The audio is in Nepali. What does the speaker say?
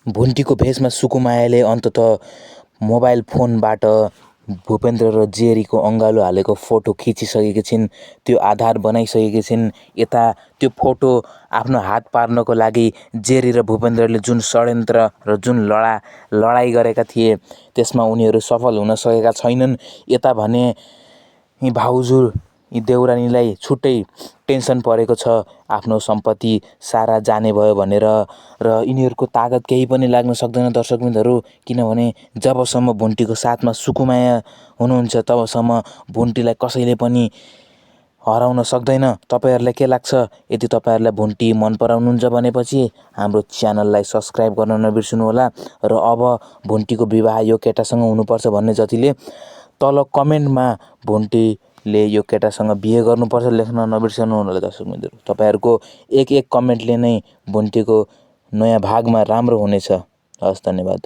भुन्टीको भेषमा सुकुमायाले अन्ततः मोबाइल फोनबाट भूपेन्द्र र जेरीको अँगालो हालेको फोटो खिचिसकेकी छिन्। त्यो आधार बनाइसकेकी छिन्। यता त्यो फोटो आफ्नो हात पार्नको लागि जेरी र भूपेन्द्रले जुन षड्यन्त्र र जुन लडाई गरेका थिए त्यसमा उनीहरू सफल हुन सकेका छैनन्। यता भने यी भाउजू यी देउरानीलाई छुट्टै टेन्सन परेको छ आफ्नो सम्पत्ति सारा जाने भयो भनेर, र यिनीहरूको तागत केही पनि लाग्न सक्दैन दर्शकबिन्दहरू। किनभने जबसम्म भुन्टीको साथमा सुकुमाया हुनुहुन्छ तबसम्म भुन्टीलाई कसैले पनि हराउन सक्दैन। तपाईहरुलाई के लाग्छ? यदि तपाईहरुलाई भुन्टी मन पराउनुहुन्छ भनेपछि हाम्रो च्यानललाई सब्स्क्राइब गर्न नबिर्सनु होला। र अब भुन्टीको विवाह यो केटासँग हुनुपर्छ भन्ने जतिले तल कमेन्टमा भुन्टीले यो केटासँग बिहे गर्नुपर्छ लेख्न नबिर्सनु होला दर्शकबिन्दहरू। तपाईहरुको एक कमेन्टले नै भुन्टीको नयाँ भागमा राम्रो हुनेछ। हस्, धन्यवाद।